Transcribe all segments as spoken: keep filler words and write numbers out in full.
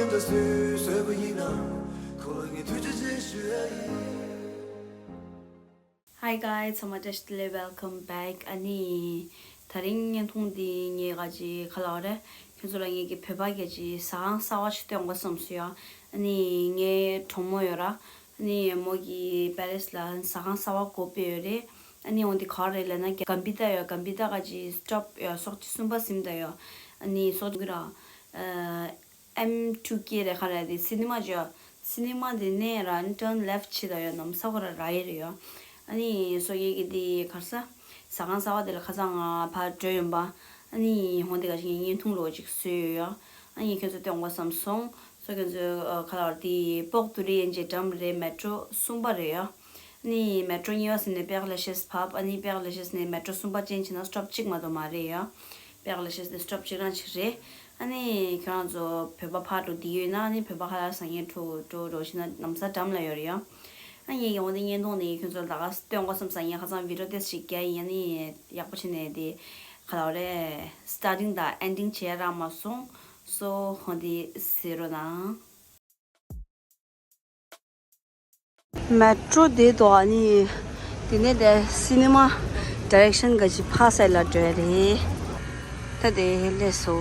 ད་སུས་བཟོས་པ་ཡིན་ན། ཁོ་ལ་ངས་ཐུགས་རྗེ་ཆེ་ཞུ་ཡ་ཡིན། Hi guys, ཚང་མ་བཀྲ་ཤིས་བདེ་ལེགས། Welcome back. ཨ་ནི་དེ་རིང་བརྙན་ཐུང་འདི་ངས་ག་ཅི་ག་ལབ་རེད། ཁྱོད་ཚོ་ལ་ངས་ཀྱི་བོད་པ་ག་ཅི་ཟ་ཁང་གསར་པ་ཞིག་སྟོན་དགོས་བསམ་སོང་ཡ། ཨ་ནི་ངའི་གྲོགས་མོ་ཡོད་ར། ཨ་ནི་མོ་གི་པེ་རིས་ལ་ཟ་ཁང་གསར་པ་སྒོ་ཕྱེ་ཡོད་རེད། ཨ་ནི་འོ་འདི་ག་རེ་ལབ་ན་གམ་པི་ཏ་ཡོད། གམ་པི་ཏ་ག་ཅི་སི་ཊོབ་ཡོད། སོག་ཅི་གསུམ་པ་ཟིན་ད་ཡོད། ཨ་ནི་སོག་ཅི་གི་ར། ཨ། ཨེམ་ཊུ་ཀེ་རེད། ག་རེ་རེད། སི་ནི་མ་ཅིག་ཡོད། སི་ནི་མ་དེ་ནས་ར་ཨ་ནི་ཊརན་ལེཕ་ཊ་བྱེད་ད་ཡོད། ནམ་ས་ཁོ་ར་ར་ཡི་རེད་ཡོད། ཨ་ནི་སོ་ཡི་གི་དེ་གར་ས་ཟ་ཁང་གསར་པ་དེ་ལ་ཁ་སང་ང་ཕར་འགྲོ་ཡོང་པ། ཨ་ནི་ཧོང་དེ་ག་ཅིག་བརྙན་ཐུང་རོ་ཅིག་བཟོས་ཡོད་ཡོད། ཨ་ནི་ཁྱོད་ཚོ་སྟོན་དགོས་བསམ་སོང་། སོ་ཁྱོད་ཚོ་ཨ་ག་ལབ་དེ་པོག་ཏུ་རི་ཡན་ཅེ་འགྲམ་རེད། མེ་ཊྲོ་གསུམ་པ་རེད་ཡོད། ཨ་ནི་མེ་ཊྲོ་གཉིས་པ་ཟིན་ནས་པེག་ལེ་ཤེས་ཕབ། ཨ་ནི་པེག་ལེ་ཤེས་ནས་མེ་ཊྲོ་གསུམ་པ་ཅན་བྱས་ན་སི་ཊོབ་གཅིག་མ་གཏོགས་མ་རེད་ཡོད། པེག་ལེ་ཤེས་ནས་སི་ཊོབ་གཅིག་རང་གཅིག་རེད། ཨ་ནི་ཁྱོད་རང་ཚོ་བོད་པ་ཕར་འགྲོ་བསྡད་ཡོད་ན་ཨ་ནི་བོད་པ་ཁ་ལག་ཟ་མཁན་འགྲོ་འགྲོ་འགྲོ་བྱས་ན་ནམ་ས་འགྲམ་ལ་ཡོད་རེད་ཡོད། ཨ་ནི་ངས་ཀྱི་འོ་འདི་བརྙན་ཐུང་ནི་ཁྱོད་ཚོ་ལ་ལ་སྟོན་དགོས་བསམ་ས། ངས་ཁ་སང་བི་ཌི་ཡོ་ཏོག་ཙམ་ཞིག་བརྒྱབ་ཡིན། ཨ་ནི་ཡག་པོ་བྱས་ནས་དེ་ག་ལབ་རེད། སི་ཊར་ཊིང་དང་ཨེན་ཌིང་བྱས་རག་མ་སོང་། སོ་འོ་འདི་གཟིགས་རོགས་གནང་། མེ་ཊྲོ་དེ་དོ་ཨ་ནི་དེ་ནས་དེ་སི་ནི་མ་ཌི་རེག་ཤན་ག་ཅི་ཕ་སའི་ལ་འགྲོ་ཡ་རེད། ད་དེ་སླེབས་སོ།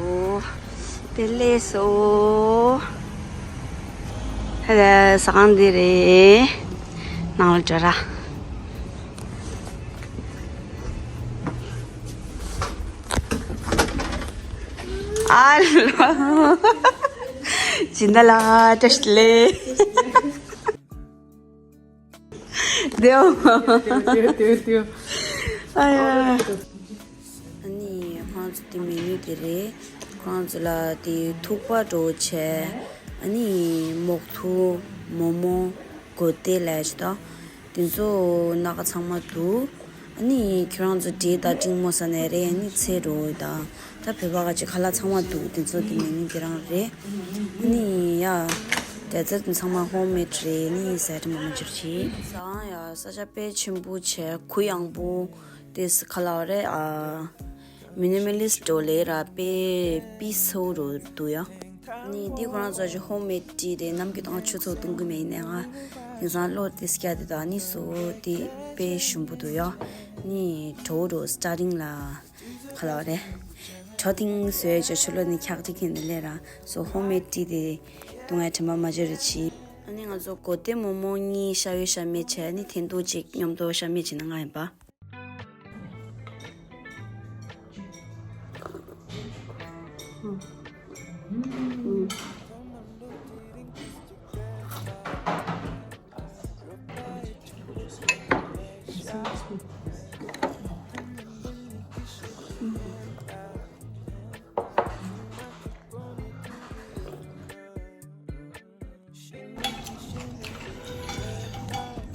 དེ་སླེབས་སོ། ད་དེ་ཟ་ཁང་འདི་རེད། ནང་ལ་འགྲོ་ར། ཨ་ལ། སྦྱིན་བདག་ལགས་བཀྲ་ཤིས་བདེ་ལེགས། དེའོ། དེའོ་དེའོ་དེའོ། ཨ་ཡ། ཨ་ནི་ཁོང་ཚོ་དེ་མེ་ནུ་དེ་རེད། ཁོང་ཚོ་ལ་དེ་ཐུག་པ་འགྲོ་བྱས། ཨ་ནི་མོག་ཐུག་མོ་མོ། གོ་ཏེ་ལས་ཞིག་དང་། དེ་ཚོ་སྣ་ཁ་ཚང་མ་འདུག་ཨ་ནི་ཁྱོད་རང་ཚོ་འབྲས་དང་འབྲིང་མོ་ཟ་ནས་རེད། ཨ་ནི་ཚལ་རོ་དང་ད་བོད་པ་ག་ཅིག་ཁ་ལག་ཚང་མ་འདུག་དེ་ཚོ་དེ་མེ་ནུ་དེ་རང་རེད། ཨ་ནི་ཡ། དེ་ཚོ་ཚང་མ་ཧོམ་མེད་རེད། ཨ་ནི་ཟ་དྲི་མ་མ་འཇུར་ཅིག་ཟ་ཡ་ས་ཆ་དཔེ་ཆེན་པོ་བྱས་གུ་ཡངས་པོ། དེ་ཁ་ལག་རེད་ཨ། མི་ནི་མི་ལི་སི་ཊི་འགྲོ་ལེ་ར་པེ་པི་སོ་རུ་འདུག་ཡ། ནི་འདི་ཁོ་རང་ཚོ་ཞིག་ཧོམ་མེད་ཊི་དེ་ནམ་རྒྱུན་དང་ཆུ་ཚོད་གཏོང་གི་མེད་ནས་ང་དེང་སང་ལོ་དེ་སྐྱ་དེ་དང་ནི་སོ་དེ་པེ་ཞུམ་པོ་འདུག་ཡ། ནི་གྲོ་རུ་སི་ཊར་ཊིང་ལ་ཁ་ལག་རེད། གྲོ་ཐིང་སོའི་ཅོ་ཆུ་ལོ་ནི་འཁྱག་ཏི་ཁེན་ནི་ལེ་ར་སོ་ཧོམ་མེད་ཊི་དེ་བཏུང་ཡ་དྲན་པ་མ་བརྗེད་རེ་ཆི། ཨ་ནི་ང་ཚོ་གོ་ཏེ་མོ་མོ་གཉིས་ཤ་ཡོད་ཤ་མེད་བྱས་ནི་འཐེན་ཐུག་ཅིག་མཉམ་དུ་ཤ་མེད་བྱས་ན་ང་ཡིན་པ།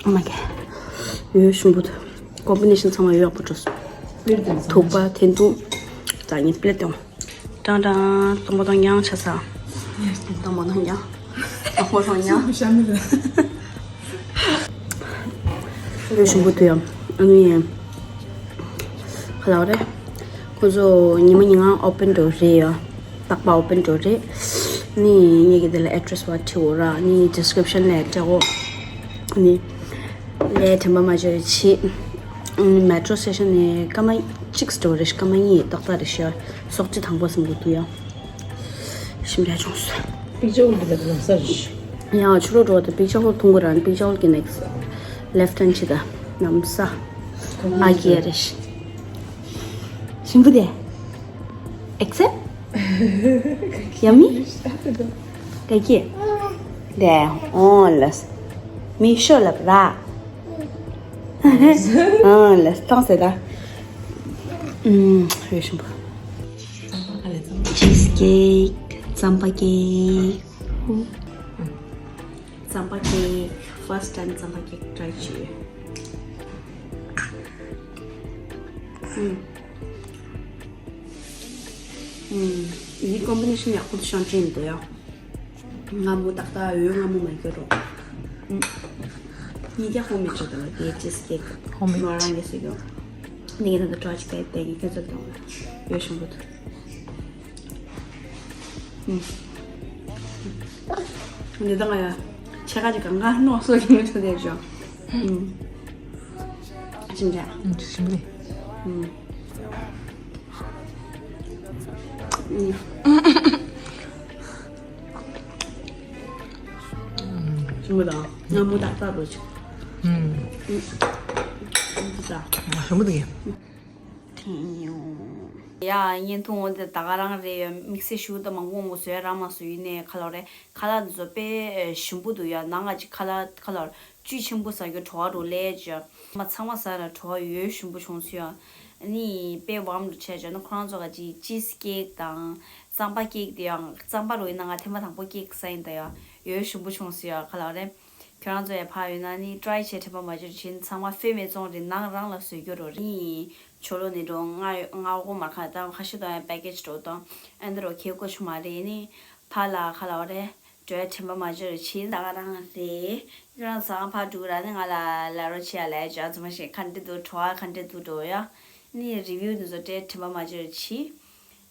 མ་གི། འོད་ཞུམ་པོ་འདུག་ཀོམ་བི་ནེ་ཤན་ཚང་མ་འོད་ཡག་པོ་འགྲོ་སོང་། ཐུག་པ་འཐེན་ཐུག་ད་ཡིན་པླེ་ཏོང་། ཀྲང་ཀྲང་ཏོང་པོ་ཏོང་ཡང་ཆ་ས། ཏོང་པོ་ཏོང་ཡང་། ཏོང་པོ་ཏོང་ཡང་། འོད་ཞུམ་པོ་འདུག་ཡ། ཨ་ནི། ག་ལབ་རེད། ཁོ་ཚོ་ཉི་མ་ཉིན་གང་ཨོ་པན་འགྲོ་རེད་ཡ། རྟག་པར་ཨོ་པན་འགྲོ་རེད། ནི་ངེད་ཀྱི་དེ་ལ་ཨེ་ཌི་རེ་སི་བ་བྲིས་འོ་ར་ནི་ཌི་སི་ཀི་རིབ་ཤན་ལ་སྤྲད་འོ། ནི་ལས་དྲན་པ་མ་བརྗེད་རེ་བྱེད། ནི་མེ་ཊྲོ་སི་ཊེ་ཤན་ནས་སྐར་མ་གཅིག་འགྲོ་རེད། སྐར་མ་གཉིས་ཏག་ཏག་རེད་ཤག་སོག་ཅི་དང་པོ་ཟིན་གི་འདུག་ཡ། ཞིམ་ར་བྱུང་སོང་། པིག་ཅར་ཧོལ་འདི་ལ་ལམ་སང་རེད། ཡང་ཕྱི་ལོགས་འགྲོ་བ་དང་པིག་ཅར་ཧོལ་མཐོང་གི་རང་པིག་ཅར་ཧོལ་གྱི་ནེག་སི་ལེཕ་ཊི་ཧེན་ཌི་ཕྱི་དང་ལམ་སང་། ཨ་གི་ཡ་རེད། ཞིམ་པོ་དེ། ཨེག་སེབ། ཡ་མི། ག་གི། དེ་ཨོ་ལས། མི་ཤོ་ལབ་ར། ཨོ་ལས་ཏོང་ཟེར་ད། ཨུམ། ཡོད་ཞིམ་པོ། ཅིས་ཀེག་རྩམ་པ་ཀེག་རྩམ་པ་ཀེག་ཕར་སི་ཊི་ཊའིམ་རྩམ་པ་ཀེག་ཊི་རའི་བྱས་ཡོད། ཨུམ། ཨུམ། འདི་ཀོམ་བི་ནེ་ཤན་ཡག་པོ་ཤང་ཅན་འདུག་ཡ། སྔ་མོ་ཏག་ཏག་འོད་སྔ་མོ་མ་གྱུར་རོ། ཨུམ། ཉིས་བརྒྱ་ཧོ་མེད་ཅོ་ད་ལ་དེ་ཅིས་ཀེག་ཧོ་མེད་ང་རང་གི་ཟེར་གྱི་ཡོད། འདི་གི་ནང་དུ་ཊི་རའི་ཅིག་བལྟས་ཏེ་ངས་ཁྱོད་ཚོར་གཏོང་ལ་ཡོད་ཞུ་གི་འདུག་ཨུམ། འདི་དང་ཡ། ཕྱེད་ཀ་ཅིག་གང་ག་ནོག་སོགས་ཡིན་ཆོག་དེ་ཅོ། ཨུམ། ཅི་འདྲ། ཨུམ། ཅི་ཞིམ་པོ་རེད། ཨུམ། ཨུམ། ཞིམ་པོ་དང་སྔ་མོ་ཏག་ཏག་རོ་ཅིག་ཨུམ། ཨུམ། ཨུམ། ད། ཞིམ་པོ་འདུག་གས། ཡ། བརྙན་ཐུང་འོ་འདི་ད་ག་རང་རེད། དམིགས་བསལ་ཞུ་ད་མང་པོ་མང་པོ་བཟོས་ར་མ་བཟོས་ཡིན་ནའི་ཁ་ལོ་རེད། ཁ་ལག་འདི་ཚོ་དཔེ་ཞིམ་པོ་འདུག་ཡ། ནང་ང་ཅིག་ཁ་ལག་ཁ་ལོ་བཅུད་ཆེན་པོ་ཟ་རྒྱུ་བྲོ་བ་རུ་ལས་ཅོ། མ་ཚང་མ་ཟ་ལ་བྲོ་བ་ཡོད་ཞིམ་པོ་བྱུང་སོང་ཡ། ནི་དཔེ་བམ་རུ་ཆད་ཅོ་ན་ཁོ་རང་ཚོ་ག་ཅིག་ཅིས་ཀེག་དང་རྩམ་པ་ཀེག་དེ་ཡང་རྩམ་པ་རུ་ཡིན་ན་ང་ཐེངས་མ་དང་པོ་ཀེག་ཟ་ཡིན་ད་ཡ། ཡོད་ཞིམ་པོ་བྱུང་སོང་ཡ་ཁ་ལོ་རེད། ཁྱོད་རང་ཚོ་ཡང་ཕར་ཡོད་ན་ནི་ཊ་རའི་བྱེད། དྲན་པ་མ་བརྗེད་རོགས་བྱེད། ཚང་མ་ཧྥེ་མེ་ཙོང་རི་ནང་རང་ལ་བཟོས་རྒྱུ་རོ་རེད། ནི་ཆོ་ལོ་ནི་འགྲོ་ང་ང་འོ་མ་ཁ་དང་ཁ་ཤི་དང་ཡང་པེ་ཀེ་ཇི་འགྲོ་དང་ཨེ་འདི་རོ་ཁེ་ཀོ་ཆུ་མ་རེད། ནི་ཕ་ལ་ཁ་ལ་བ་རེད། འགྲོ་ཡ་དྲན་པ་མ་བརྗེད་རོགས་བྱེད། ད་ག་རང་རེད། ཁྱོད་རང་ཚང་ཕར་འགྲོ་ར་ནི་ང་ལ་ལ་རོ་བྱེད་ཡ་ལས་ཅོ། ཨ་ཙི་མ་ཤེས་ག་འདྲ་འདུག་བྲོ་བ་ག་འདྲ་འདུག་འགྲོ་ཡ། ནི་རི་བིའུ་འདི་ཚོ་སྤྲད། དྲན་པ་མ་བརྗེད་རོགས་བྱེད།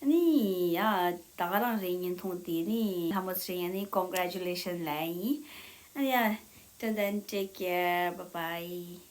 ནི་ཡ། ད་ག་རང་རེད། བརྙན་ཐུང་དེ་ནི་ལྷ་མོ་ཚེ་རིང་ཡ་ནི་congratulation ལབ་ཡིན། ཨ་ཡ། Till then, take care. Bye bye.